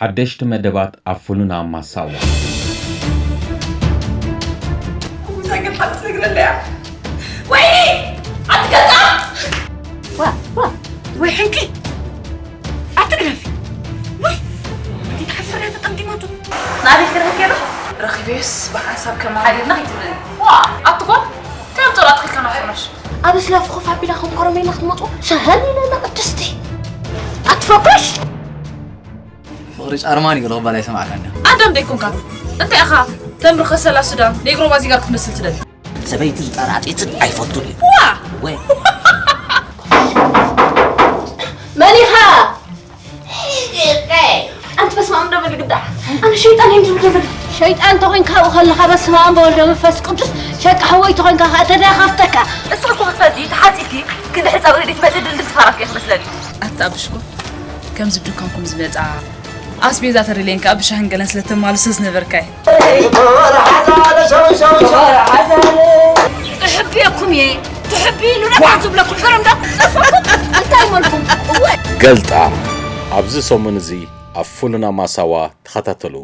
ሓደሽቲ መደባት ኣብ ፍሉና ማሳዋ። እዛ ግን ሓንቲ ትነግረለያ። ወይኔ! ኣትገጣ! ዋ፣ ዋ፣ ወይ ሕንቂ! ኣትግረፊ! ወይ! እቲ ተሓፍር እያ ተጠምጢማቶ። ናበይ ክረኽብ ገይሩ? ረኺበዮስ ብሓንሳብ ከመሓድርና ከይትብለኒ። ዋ! ኣትጓል! ከም ጾር ኣትኺልካ ናፍቕናሽ። ኣብ ስላፍ ኮፍ ኣቢላ ከም ከረሜላ ክትመጡ ሰሀል ኢለና ቅድስቲ። ኣትፈኩሽ! ፍቕሪ ጫርማን እዩ፣ ክቕበል ኣይሰማዕካን። ኣዳም ደይኮንካ እንታይ ኢኻ ተምሪ ከሰላ ሱዳን ኔግሮ ባዚጋር ክትመስል ትደሊ? ሰበይቲ ዝጠራጢትን ኣይፈቱን እዩ። ዋ ወይ መን ኢኻ? ኣንቲ በስመ ኣብ እንደበል ግዳ ኣነ ሸይጣን እየ ዝብል። ሸይጣን ተኾይንካ ኣብኡ ከለኻ በስመ ኣብ ወወልድ ወመንፈስ ቅዱስ ሸቃ ሕወይ ተኾይንካ ከዓ ተደኻፍተካ። እሱ እኮ ክትፈዲ ተሓፂብኪ ክንዲ ሕፃ ወረዲ ትመፅእ ድልድል ትፋራፍ እያ ትመስለኒ። ኣታ ብሽኮ ከምዚ ድኳንኩም ዝመፃ ኣስቤዛ ተሪሌን ከዓ ብሻህን ገለን ስለተማልሶ ዝነበርካይ ትሕብየኩም እየ ትሕቢ ኢሉ ረባዕ ዝብለኩም ገረም ዶ ጸፈኩም እንታይ መልኩም እወ ገልጣም ኣብዚ ሰሙን እዚ ኣብ ፍሉና ማሳዋ ተኸታተሉ።